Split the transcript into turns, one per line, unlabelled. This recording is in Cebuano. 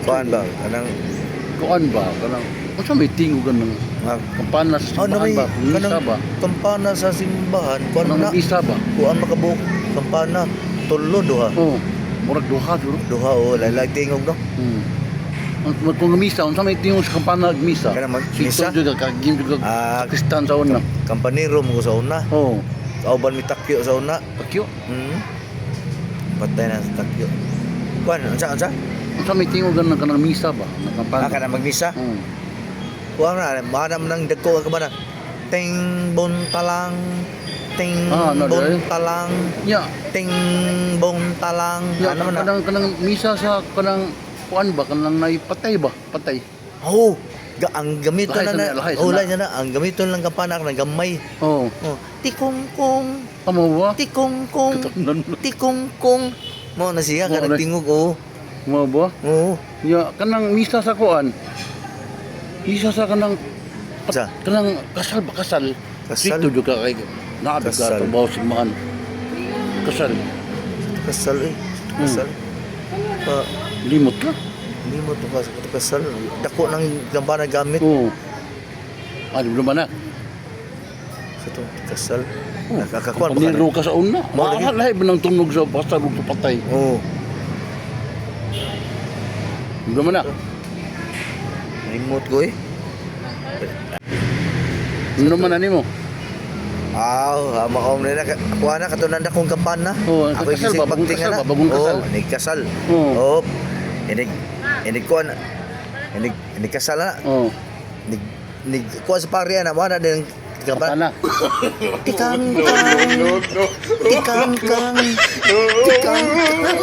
Kuan ba? Kanang
Kuan ba kanang unsa may tingog kanang
nga
kampana sa
Oh,
simbahan
may
ba? Kung misa
kanang
ba?
kampana sa simbahan, kuan
Kanang
na.
misa ba?
Kuan makabuok kampana tulo duha.
Oh, murag duha jud.
Duha o lalag tingog no.
Ang kung misa, unsa may tingog sa kampana ag misa?
Kanang mag-
Sito
misa?
jud ka kagim jud ka
Ah,
Kristan sa una.
kampanero mo ko sa una.
Oh,
Kauban mi takyo sa una.
pakyo.
Patay na sa takyo. Kuan unsa unsa?
Unsa may tingog kanang kanang misa ba? Nga kampana.
Ah, kanang magmisa.
Oh.
Kuan na maanam nang dagko ang kampana. Ting bon talang ting
Ah, ano,
bon
dahil?
talang
Nya,
ting bon talang
nya
ano man na?
kanang kanang misa sa kanang kuan ba kanang naipatay ba? Patay.
Oh, ga, ang gamito
Lahay
na
sa
na.
na, lahay sa
Oh,
na.
lahay na na. Ang gamito lang kampana ng gamay.
Oh,
Oh, tikong kong,
amo ba?
tikong kong,
Katungnan.
tikong kong. Mo na siya
Mo
kanang
na.
tingog oh.
Mo ba?
Oo.
Nya kanang misa sa kuan. Misa sa kanang
Sa
kanang kasal ba kasal?
Kasal?
Dito jud ka kay naa ka
Kasal.
trabaho sa simbahan. Kasal.
Kasal eh. Kasal. Pa,
Limot ka?
hindi mo to kas kasal. Dako ng kampana gamit
Oo. Ano naman na?
sa to kasal.
Oh,
Nakakakuan ba
Paniro ka sa una.
Mao lagi.
Ah, lahi ba ng tunog sa basta ug sa patay?
Oo.
Ano naman na?
Remote ko eh.
Ano naman na nimo?
Aw, makaom na kuha na katunan na kong kampana.
Oo,
Ako
kasal ba? Bagong
pagtinga
kasal
na.
ba? Bagong kasal.
Oo, nagkasal.
Oo.
Oo. Inig inig kuha na. Inig inig kasal na.
Oo.
Nig nig kuha sa pare na wala din
Kampana.
kampana. Tikang kang. Tikang kang. Tikang kang.